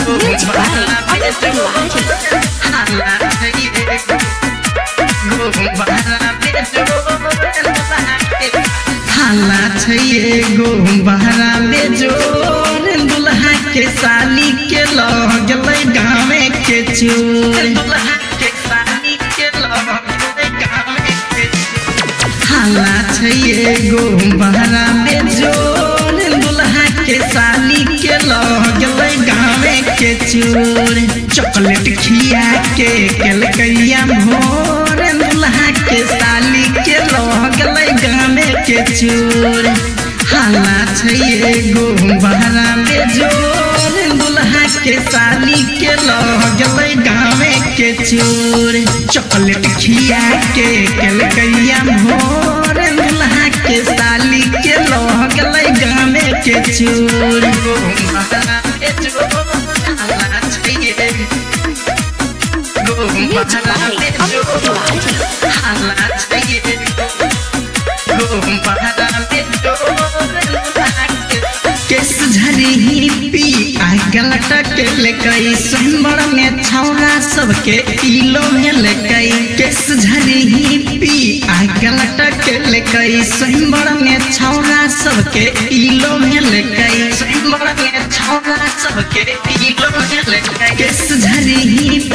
Music by Amit Tiwari. हाला छै एगो बहरा बेजोर दुल्हा के साली के लऽ गेलै गाँवे के चोर। दुल्हा के साली के लऽ गेलै गाँवे के चोर। हाला छै एगो बहरा बेजोर दुल्हा के साली के लऽ गेलै गाँवे के चोर। चॉकलेट खिया के केलकैया भोर दुल्हा के साली के लऽ गेलै गाँवे के चोर। हाला छै एगो बहरा बेजोर दुल्हा के साली के लऽ गेलै गाँवे के चोर। चॉकलेट खिया के केलकैया भोर दुल्हा के साली के लऽ गेलै गाँवे के चोर। Music by Amit Tiwari. केस झरी पी आ गलटा के लेकई स्वयंवर में छौरा सबके इलो में लेकई। केस झरी पी आ गलटा के लेकई स्वयंवर में छौरा सबके इलो में लेकई। स्वयंवर में छौरा सबके इलो में लेकई। केस झरी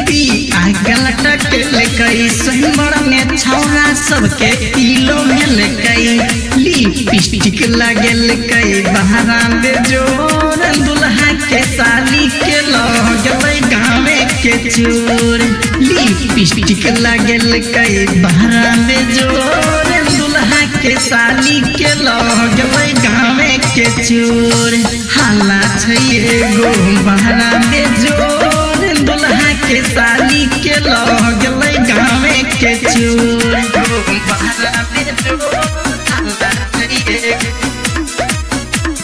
पी आ गलटा के लेकई स्वयंवर में छौरा सबके इलो में लेकई। लिपस्टिक लगेलकई बहरा बेजोर दुल्हा के साली के लऽ गेलै गाँवे के चोर। लिपस्टिक लगेलकई बहरा बेजोर दुल्हा के साली के लऽ गेलै गाँवे के चोर। हाला छै एगो बहरा बेजोर दुल्हा के साली के लऽ गेलै गाँवे के चोर।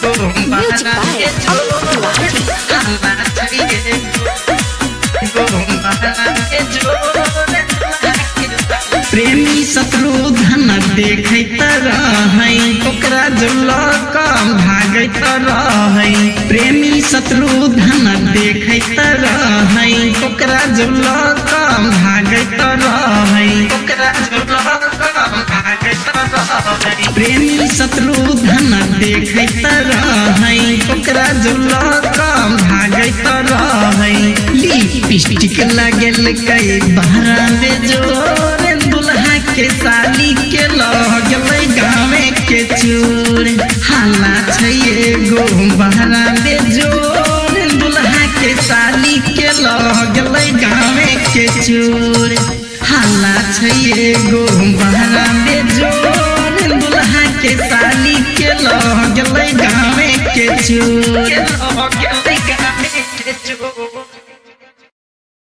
Music by Amit Tiwari. प्रेमी शत्रुघ्न देखैत रहै ओकरा जो लऽ कऽ भागैत रहै। प्रेमी शत्रुघ्न देखैत रहै ओकरा जो लऽ कऽ भागैत रहै। ओकरा जो लऽ कऽ भागैत रहै। प्रेमी शत्रुघ्न देखैत रहै ओकरा जो लऽ कऽ भागैत रहै। लिपस्टिक लगेलकै बहरा बेजोर दुल्हा के साली के लऽ गेलै गाँवे के चोर। हाला छै एगो बहरा बेजोर दुल्हा के साली के लऽ गेलै गाँवे के चोर। हाला छै एगो बहरा बेजोर दुल्हा के साली के लऽ गेलै गाँवे के चोर।